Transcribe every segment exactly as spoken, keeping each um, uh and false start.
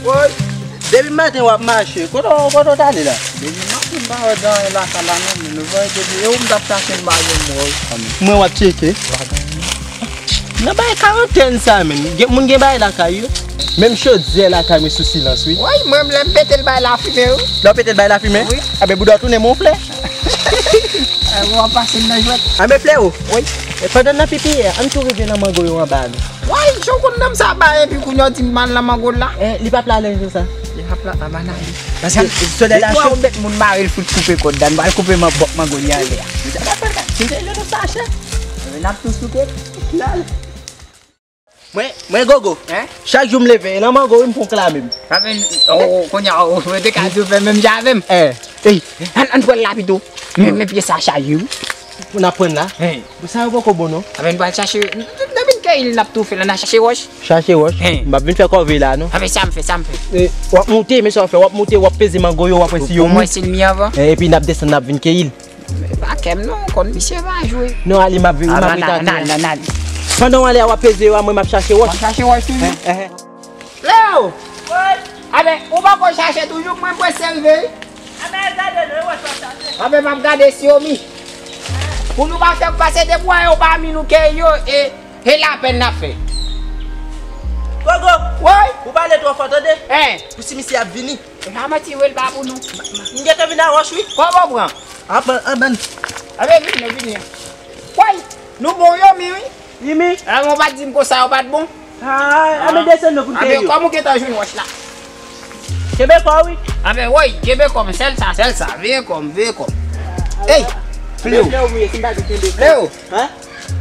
Woy, depi maten w ap mache, kote w, kote w t ale la? Depi maten m pa wè gen anyen lakay la non, men nou voye depi e ou m t ap chache m pa jwenn mwen wi. Mwen w ap tcheke? Pa gen anyen. Nan bay karantèn sa menm, gen, moun gen bagay lakay yo. Menm chodyè lakay mwen sou silans wi. Woy, mwen menm lè m pete l bay lafimen wi. Lè w pete l bay lafimen? Wi. Enben bouda w tounen monflè. Ay, w ap pase m nan jwèt. Enben Flewo. Wi. E pandan n ap pipiye, ann tou rive nan mango yo anba a non. Woy, jan w konn nonm sa bay epi kounye a w di m al nan mango l la. Eh, li p ap la lè jou sa. Li p ap la, a bann ale. Paske solèy la cho. Ou met moun mare l fout koupe kòd dan, pral koupe man, bòk mango li anlè a. Kite l nan sachè. N ap tou souke. Lal. Mwen, mwen Gogo. Hein? Chak jou m leve, e nan mango wi m pran klame m. Sa vin, oh, kounye a, oh, ou te ka di w fè menm jan avè m. Eh. Ey, ann, ann pran l la pito. Men, men pye sa chaje wi. Pou n ap pran la. Hey. Sa yo poko bon non. Anben n pral chache, n, n, n vin keyi l, n ap toufe la, n a chache wòch. Chache wòch. Hey. M ap vin fè kòve la non. Anben sa m fè, sa m fè. E, w ap moute, men sa w ap fè, w ap moute, w ap peze mango yo, w ap wè si yo mou. Pou mwen si l mi anvan. E, epi n ap desann, n ap vin keyi l. Pa kè m non, konn misye pa jwe. Non, ale, m ap vin, m ap rete atè. Ann ale. Pandan w ale a, w ap peze yo a, mwen m ap chache wòch. W ap chache wòch toujou. Eh, eh, eh. Leo! Woy! Anben, ou poko chache toujou, mwen prese rive wi. Anben, gade non, e wòch w ap chache. Anben, m ap gade si yo mi. Pou nou pa fè pase de pwen yo pa mi nou keyi yo, e, e lapenn n ap fè. Gogo! Woy! Ou pale twò fò tande. Hein? Pou si misye ap vini. E pa manti vre, l pa pou nou. M gentan vin a wòch wi. Kòman w pran? Anben, anben. Anben, vini, vini. Woy! Nou bon yo mi wi. Li mi? A, mwen pa t di m konsa yo pa t bon. Ah, anben desann non pou n keyi yo. Anben, kòm ou gentan jwenn wòch la. Kenbe kò w wi. Anben, woy, kenbe kò m, sèl sa, sèl sa. Veye kò m, veye kò m. Ey, Flewo. Flewo, wi, si m pa di kenbe kò. Flewo. Hein?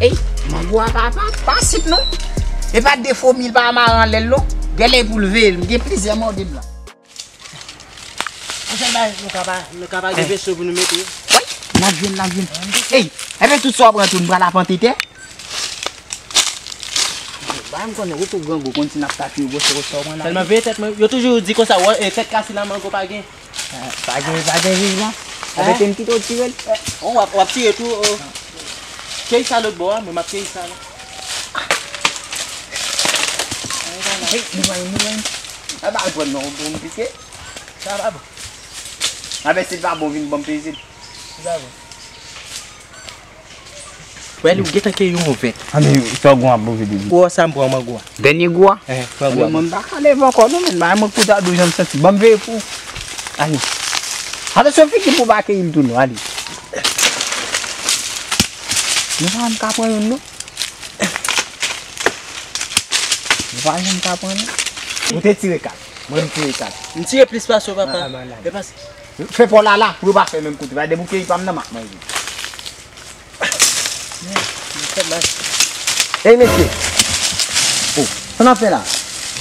Ey, mango a pa, pa, pa sip non. E pa de fomi l pa mare anlè l non. Gen lè pou l veye l, m gen plizyè mòde blan. Yon sèl bagay, nou ka pa, nou ka pa gen veso pou nou mete. Woy, n ap jwenn, n ap jwenn. Ey, enben tout sa w pran tou, nou pral apante tè. Bagay m konnen, ou tou grangou, konn si n ap tape yo, gwo se sa w pran la. Sèlman veye tèt mwen, yo toujou di konsa, wè, e, tèt kase nan mango pa gen. Eh, pa gen, pa gen jijman. Anben te m kite w tire l. Eh, w ap, w ap tire tou, oh. Keyi sa lòt bò a, mwen m ap keyi sa la. Hey, nou pran, nou pran. A ba l pran non, bon, piske. Sa pa bon. Anben, si l pa bon, vin ban m peze l. Li pa bon. Wè, li gentan keyi yon vèt. Anben, sa w gon ap move depi. Ou wè sa m pran mango a. Dènye gou a? Eh, pran gou a. Anben, mwen m pa ka leve ankò non, men bay mwen kout a dlo jan m santi. Ban m veye pou ou. Ale. Atansyon, figi pou w pa keyi l tou non, ale. Mwen pa janm ka pran youn non. Mwen pa janm ka pran youn. Ou te tire kat. Mwen m tire kat. M tire plis pase w, papa. Ah, ah, malad. E pas- Fè pa w la la, pou yo pa fè menm kote. Pa debouke pa m nan mak manje. Ey, mesye. Oh, sa n ap fè la?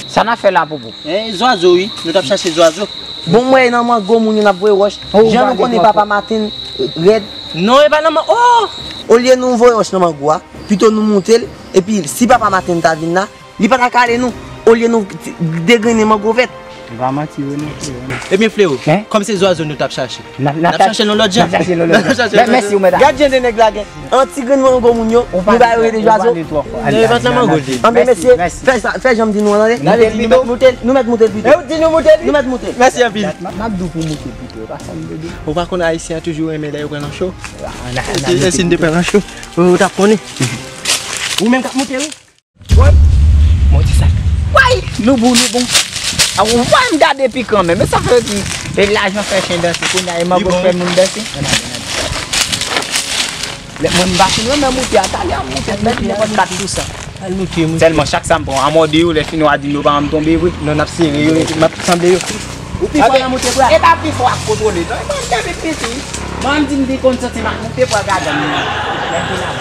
Sa n ap fè la, Popo? Eh, zwazo, wi. Nou t ap chache zwazo. Bon, m wè nan mango moun yo n ap voye wòch. Oh, jan nou konnen papa Maten rèd. Non, e pa nan man-, oh! Olye nou voye wòch nan mango a, pito nou moute l, epi si papa Maten ta vin la, li pa ta ka ale nou, olye nou t-, degrennen mango vèt. Ou pa manti vre non, Flewo. Ebyen, Flewo, kòm se zwazo nou t ap chache, n ap, n ap chache nou lòt jan. N ap chache nou lòt jan. Mèsi, ou mèt. Gad jan de nèg la gen. An ti grenn mango moun yo, nou ba yo rele zwazo. Anben, mesye, fè sa, fè jan m di nou an, tande. Nou mèt moute l pito. E ou di nou moute l? Nou mèt moute l. Mèsi anpil. M ap di w pou moute l pito, e pa sa m te di. Ou pa konn Ayisyen an toujou renmen lè yo pran nan cho. E si n te pran nan cho, ou t ap konnen. Ou menm k ap moute, wi. Woy! Mwen di sa. Woy! Nou bon, nou bon. A, woy, m gade pikan menm. E sa fè di, e lajan fè chen danse. Kounye a, e mango fè moun danse. Lè mwen m pa fin renmen moute a, talè a moute, m mèt moute bat tou sa. Al moute, moute. Sèlman chak sa m pran, a mòde yo, lè fini w a di m yo pa janm tonbe vre. Non, n ap sere yo, m ap sanble yo. Ou pi fò nan moute, bra. E pa pi fò ak kontwole, non. E pa m gade piti. Mwen m di m te konn santi m ap moute, bra, gade m. Lè m te la.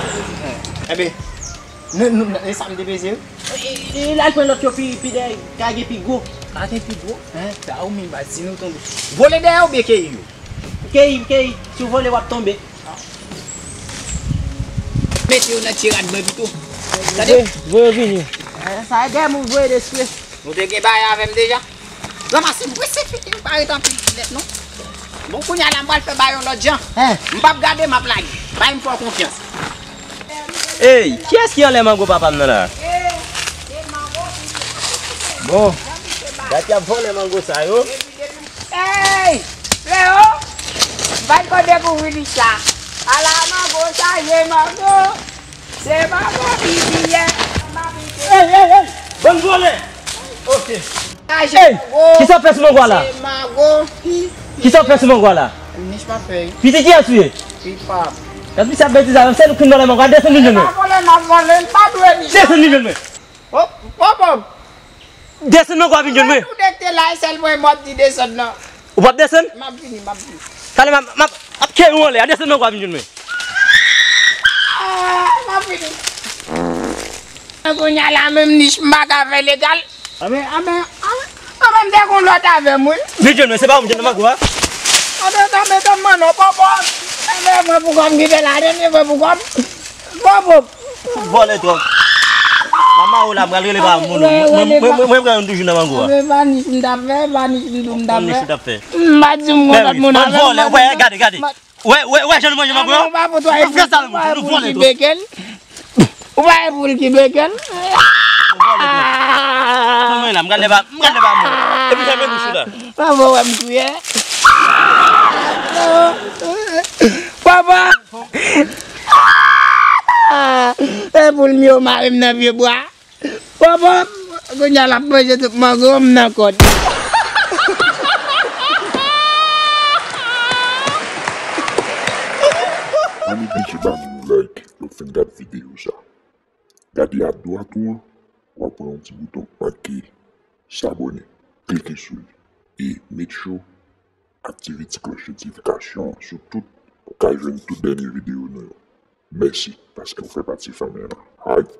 Enben, Nou, nou, e sa m te peze wi. E, e, e, l al pran lòt yo pi, pi dèyè, ka gen pi gwo. Ka gen pi gwo? Hein? Sa ou menm baz, si nou tonbe. Vole dèyè oubyen keyi yo? Keyi, keyi. Si w vole, w ap tonbe. Mete yo nan ti rad mwen pito. Tande? Voye, voye yo vini. Eh, sa e dèyè m ou voye l espre. Nou te gen bagay avè m deja. Ranmase m prese figi m pa ret anpil nèt non. Bon, kounye a la, m pral fè bagay yon lòt jan. M p ap gade, m ap lage. Bay m fè w konfyans. Ey, kiyès ki anlè mango papa m nan la? Bon. Gad y ap vòlè mango sa yo. Ey! Freo! M pa t konn dekouvri li sa. Ala mango sa ye, mango! Se mango ki byen. Ey, ey, ey! Bann vòlè! Ok. Ey! Kisa w fè sou mango a la? Se mango ki... Kisa w fè sou mango a la? Nich pa fèy. Piti kiyès ou ye? Pi pap. Gad misye ap betiz la, se nou ki vòlè mango a, desann vin jwenn mwen. M pa vòlè, m ap vòlè, m pa dwe li. Desann vin jwenn mwen. Oh, pòpòm! Desann mango a vin jwenn mwen. Ou te la, e sèl mwen m ap di desann nan. Ou p ap desann? M ap vini, m ap vini. Talè m ap, m ap, ap kere w anlè a, desann mango a vin jwenn mwen. Ah, m ap vini. Kounye a la menm nich m pa ka fè legal. Anben, anben, anben, anben m te gon lòt avè m wi. Vin jwenn mwen, se pa ou m jwenn nan mango a. Anben, anben, anben, non, pòpòm. Anben, mwen pou kò m ki fè ladan, se mwen pou kò m. Pòpòm. Vòlè twòp. Manman ou la, m pral rele pa moun. Mwen, mwen, mwen, mwen pran youn toujou nan mango a. Anben, pa nich m t ap fè, pa nich m tou m t ap fè. Nich ou t ap fè. M pa di m gon lòt moun avè m. Vòlè, wè, gade, gade. Wè, wè, wè, jan nou manje mango yo. Ou pa pou twa epoul, ou pa pou epoul ki beken. Ou pa epoul ki beken. Mwen la, m gade pa, m gade pa mwen. Epi fèmen bouch ou la. Pa bon wè m kriye. Papa. Epoul m yo mare m nan pye bwa. Pòpòm, kounye a l ap manje tout mango m nan kòd. Ann oblije ba nou yon like lè w fin gad videyo sa. Gade adwat ou an, w ap wè yon ti bouton anki sabone. Klike sou li. E make sure aktive ti klòch notifikasyon an sou tout pou w ka jwenn tout dènye videyo nou yo. Mèsi paske w fè pati fanmi an. Hype!